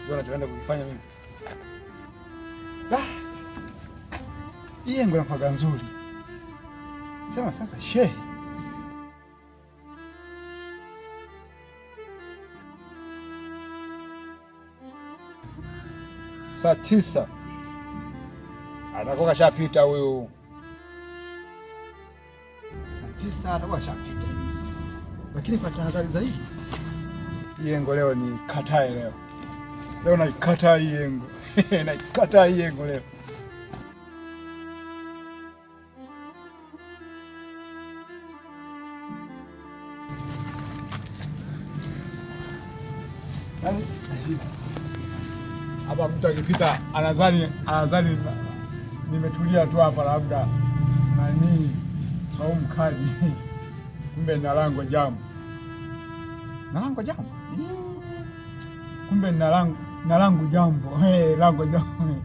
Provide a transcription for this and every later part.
Ndio nachoenda kukifanya mimi. Ah. Hii yengo inakuwaga nzuri. Sema sasa shehe. Saa 9 atakuwa kashapita huyu. Saa 9 atakuwa kashapita, lakini kwa tahadhari zaidi, yengo leo ni katae leo. Leo naikataa hii yengo naikataa hii yengo leo. Hapa mtu akipita anadhani nimetulia tu hapa, labda nani au mkali, kumbe nalango jamu, nalango jamu, kumbe nalango jambo, hey, lango jambo.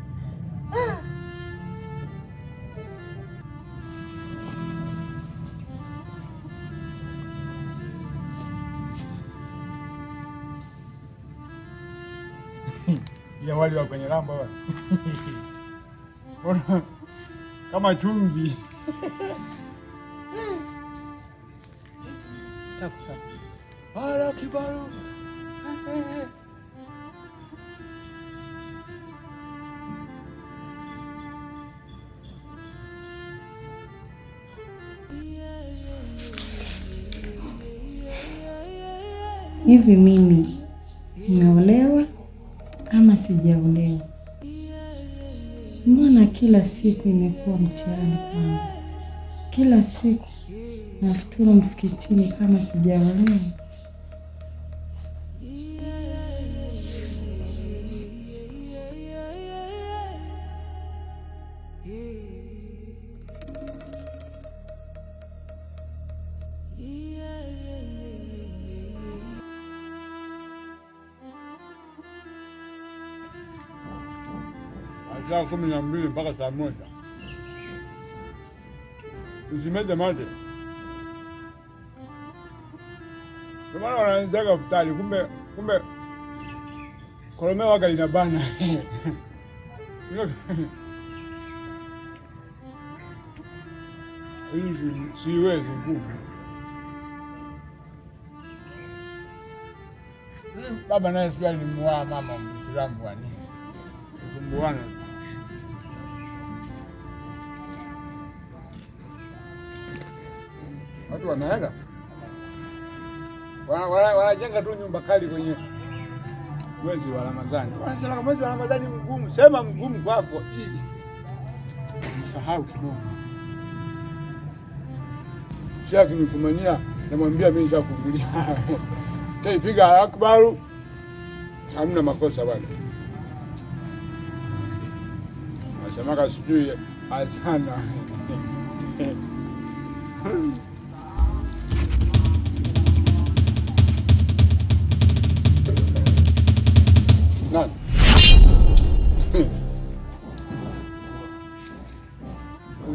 Ya wali wa kwenye lambo kama chumvi. Ala kibaro. Hivi mimi nimeolewa ama sijaolewa? Mbona kila siku imekuwa mtihani kwangu? Kila siku nafuturu msikitini kama sijaolewa. Saa 12 mpaka saa 1 usimeze mate. Ndio maana wanaanzaga futari, kumbe koromeo waga linabana. Hii siwezi nguvu. Baba naye sijui alimuoa mama Muislamu wa nini, kusumbuana. Watu wanaenda wanajenga tu nyumba kali kwenye mwezi wa Ramadhani. Wanasema mwezi wa Ramadhani mgumu, sema mgumu kwako. Nisahau kidogo. Sasa akinifumania namwambia mimi nishafungulia. Taipiga akbaru, hamna makosa bwana. Nasemaka sijui azana. Nani?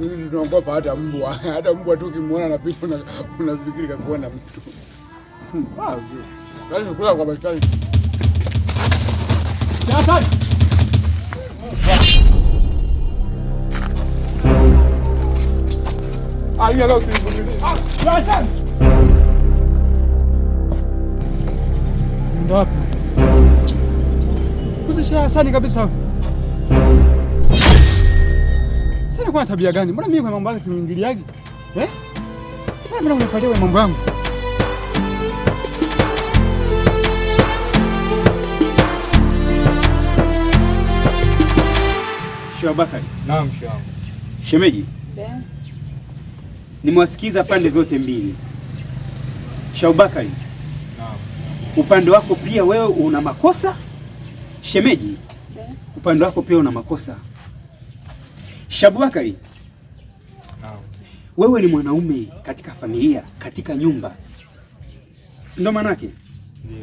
Sisi tunaogopa hata mbwa. Hata mbwa tu ukimwona anapita unafikiri kakuona mtu. Yaani kula kwa bashari. Sasa. Ah, hiyo leo tuivumilie. Ah, sasa. Ndo wapi? Kusisha Hasani kabisa. Sasa kwa tabia gani? Mbona mimi kwa mambo yake simuingiliagi? Eh? Mbona unafuatia kwa mambo yangu? Sheikh Bakari. Naam, sheikh wangu. Shemeji. Nimewasikiza pande zote mbili. Sheikh Bakari. Naam. Upande wako pia wewe una makosa. Shemeji, upande wako pia una makosa. Shabubakari, Naam. wewe ni mwanaume katika familia, katika nyumba, si ndo maanake? Ndio.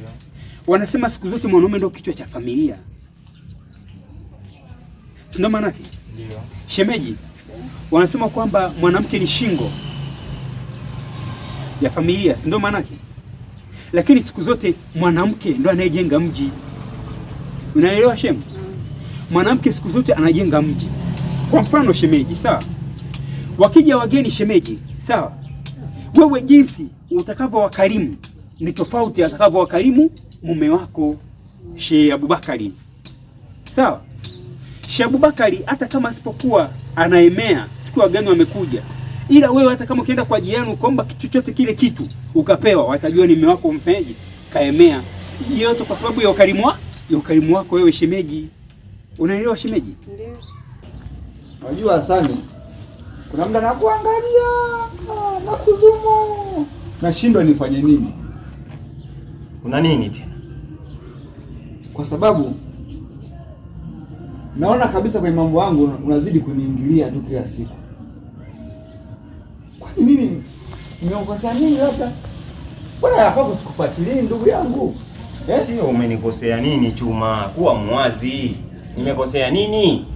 Wanasema siku zote mwanaume ndio kichwa cha familia, si ndo maanake? Ndio. Shemeji, wanasema kwamba mwanamke ni shingo ya familia, si ndo maanake? Lakini siku zote mwanamke ndo anayejenga mji. Unaelewa shemu? Mwanamke siku zote anajenga mji. Kwa mfano shemeji, sawa? Wakija wageni shemeji, sawa? Wewe jinsi utakavyowakarimu ni tofauti atakavyowakarimu mume wako Sheikh Abubakari, sawa? Sheikh Abubakari hata kama asipokuwa anaemea siku wageni wamekuja, ila wewe hata kama ukienda kwa jirani ukaomba kitu chochote kile kitu ukapewa, watajua ni mume wako mfeji kaemea. Yote kwa sababu ya ukarimu wako wewe shemeji. Unaelewa shemeji? Ndio. Unajua Hasani, kuna muda nakuangalia na kuzumu, nashindwa nifanye nini. Kuna nini tena? Kwa sababu naona kabisa kwenye mambo yangu unazidi kuniingilia tu kila siku. Kwani mimi nimekosea nini? Labda bwana ya kwako sikufuatilii ndugu yangu eh? Sio umenikosea nini Chuma? Kuwa muwazi. Nimekosea nini?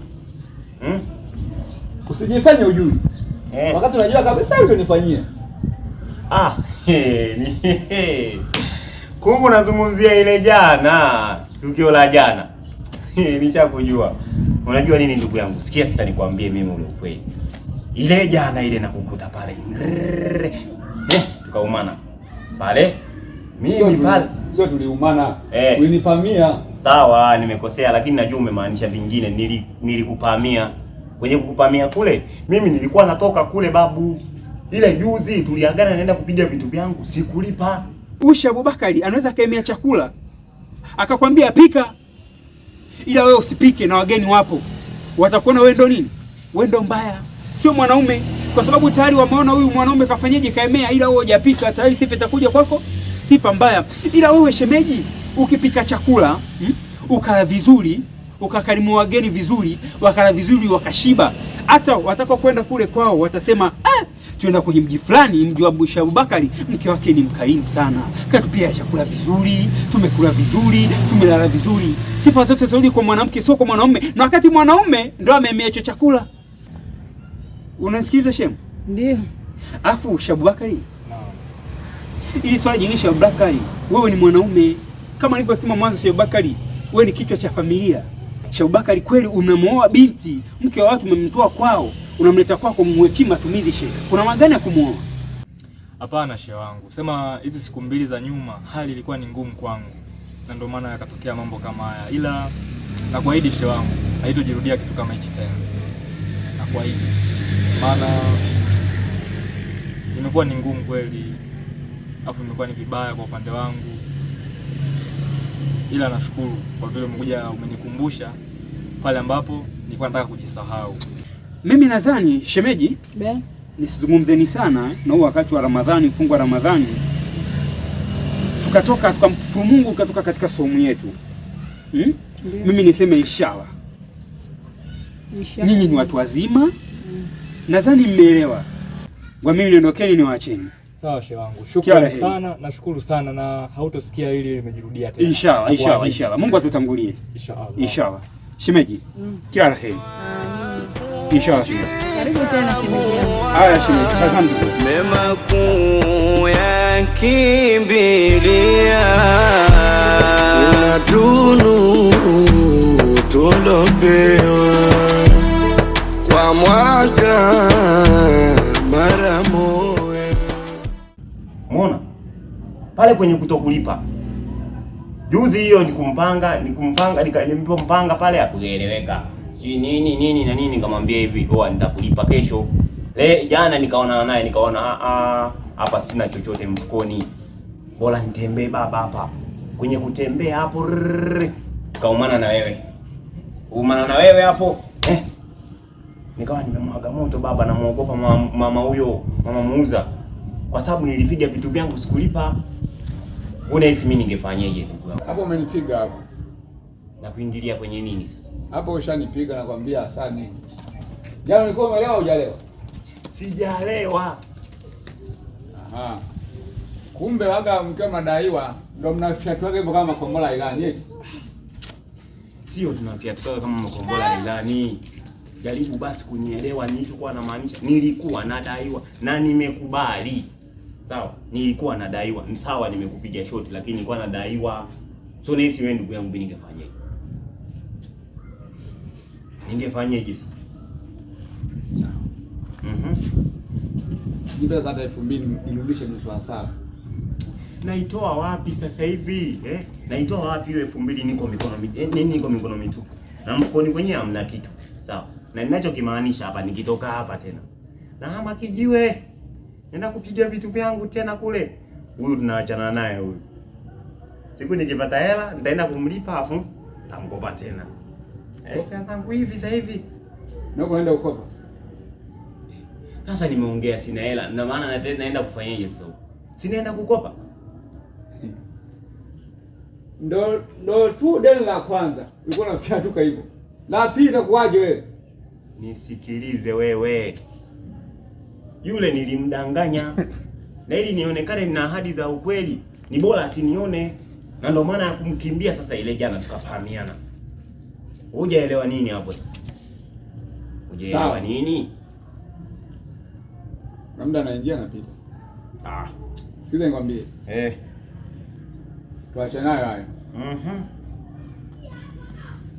Usijifanye ujui Eh. wakati unajua kabisa ulichonifanyia. Ah, kumbe unazungumzia ile jana, tukio la jana. Nishakujua. Unajua nini ndugu yangu? Sikia sasa nikwambie mimi ule ukweli. Ile jana ile nakukuta pale. Tukaumana. Pale mimi pale Sio tuliumana. Eh. Ulinipamia. Sawa, nimekosea lakini najua umemaanisha vingine. Nilikupamia. Kwenye kukupamia kule, mimi nilikuwa natoka kule babu. Ile juzi tuliagana naenda kupiga vitu vyangu, sikulipa. Usha Abubakari anaweza kaemea chakula akakwambia pika, ila wewe usipike na wageni wapo, watakuona wewe ndo nini, wewe ndo mbaya, sio mwanaume, kwa sababu tayari wameona huyu mwanaume kafanyeje, kaemea, ila wewe hujapika, tayari sifa itakuja kwako, sifa mbaya. Ila wewe shemeji, ukipika chakula ukala vizuri, ukakarimu wageni vizuri, wakala vizuri, wakashiba, hata watakao kwenda kule kwao watasema tuenda kwenye mji fulani, mji wa Abubakari, mke wake ni mkarimu sana, katupia chakula vizuri, tumekula vizuri, tumelala vizuri. Sifa zote zirudi kwa mwanamke, sio kwa mwanaume, na wakati mwanaume ndo amemea hicho chakula. Unasikiliza shemu? Ndio. Afu Abubakari, ili swala jingine, Abubakari, wewe ni mwanaume kama nilivyosema mwanzo. Abubakari, wewe ni kichwa cha familia. Abubakari, kweli unamwoa binti, mke wa watu, umemtoa kwao, unamleta kwako, mwechi matumizi. Shehe, kuna magani ya kumuoa? Hapana shehe wangu, sema hizi siku mbili za nyuma hali ilikuwa ni ngumu kwangu, na ndio maana yakatokea mambo kama haya, ila nakuahidi shehe wangu haitojirudia kitu kama hichi tena, nakuahidi, maana imekuwa ni ngumu kweli, afu imekuwa ni vibaya kwa upande wangu, ila nashukuru kwa vile umekuja umenikumbusha pale ambapo nilikuwa nataka kujisahau. Mimi nadhani shemeji, nisizungumzeni sana na huu wakati wa Ramadhani, mfungo wa Ramadhani, tukatoka tukamshukuru Mungu, tukatoka katika somo yetu. Mimi niseme inshallah, nyinyi ni watu wazima, nadhani mmeelewa. Kwa mimi niondokeni, niwaacheni. Sawa shehe wangu, shukrani sana, nashukuru sana na hautosikia hili limejirudia tena. Inshallah, inshallah, inshallah. Mungu atutangulie. Inshallah. Inshallah. Shemeji, kila la heri. Inshallah. Karibu tena shemeji. Haya shemeji, alhamdulillah. Mema kuu yakimbilia, kuna tunu tulopewa kwa mwaka mara moja. Umeona? Pale kwenye kutokulipa. Juzi hiyo nikumpanga, nilipompanga pale hakueleweka. Si nini nini na nini, nikamwambia hivi, "Oa nitakulipa kesho." Le jana nikaona naye nikaona hapa sina chochote mfukoni. Bora nitembee baba hapa. Kwenye kutembea hapo kaumana na wewe. Umana na wewe hapo. Nikawa nimemwaga moto baba, namuogopa mama huyo, mama muuza. Kwa sababu nilipiga vitu vyangu sikulipa. Unahisi mimi ningefanyaje ndugu yangu? Hapo umenipiga hapo. Na kuingilia kwenye nini sasa? Hapo ushanipiga nakwambia Hasani. Jana ulikuwa umelewa hujalewa? Sijalewa. Aha. Kumbe waga mkiwa mnadaiwa ndio mnafiatuaga hivyo kama makombola ilani eti. Sio tunafiatuaga kama makombola ilani. Jaribu basi kunielewa nilichokuwa namaanisha. Nilikuwa nadaiwa na nimekubali. Sawa, nilikuwa nadaiwa. Sawa, nimekupiga shoti lakini nilikuwa nadaiwa. So nahisi wewe ndugu yangu mimi ningefanyaje? Ningefanyeje sasa? Sawa. Nipe sasa hata 2000 nirudishe nusu hasara. Naitoa wapi sasa hivi? Eh? Naitoa wapi hiyo 2000 niko mikono nini niko mikono mitupu. Na mfukoni kwenyewe hamna kitu. Sawa. Na ninachokimaanisha hapa nikitoka hapa tena. Na hama kijiwe. Nenda kupiga vitu vyangu tena kule. Huyu tunaachana naye huyu. Siku nikipata hela nitaenda kumlipa afu nitamkopa tena. Eh, zangu hivi sasa hivi. Na uko naenda kukopa. Sasa nimeongea sina hela, na maana naenda kufanyaje sasa? Sinaenda kukopa. Ndo tu deni la kwanza ulikuwa unafyatuka hivyo. La pili itakuwaje wewe? Nisikilize wewe. Yule nilimdanganya. Na ili nionekane nina ahadi za ukweli, ni bora asinione. Na ndio maana ya kumkimbia sasa ile jana tukafahamiana. Hujaelewa nini hapo sasa? Hujaelewa nini? Na muda anaingia napita. Ah, Sikiza nikwambie. Eh. Tuache nayo hayo.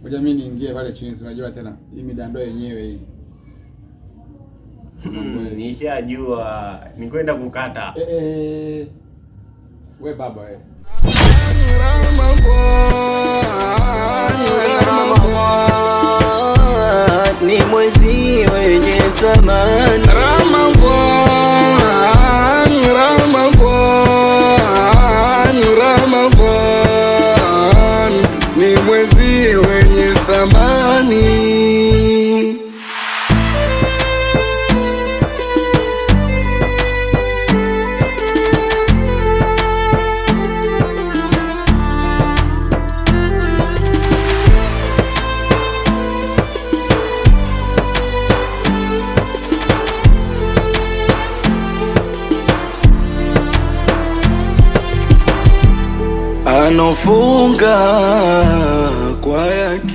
Ngoja mimi niingie pale chini, unajua tena hii midando yenyewe hii. Nishajua ni kwenda kukata. We baba we. Ramadhan ni mwezi wenye thamani. Ramadhan, Ramadhan, Ramadhan ni mwezi wenye thamani. Anofunga kwa yakini.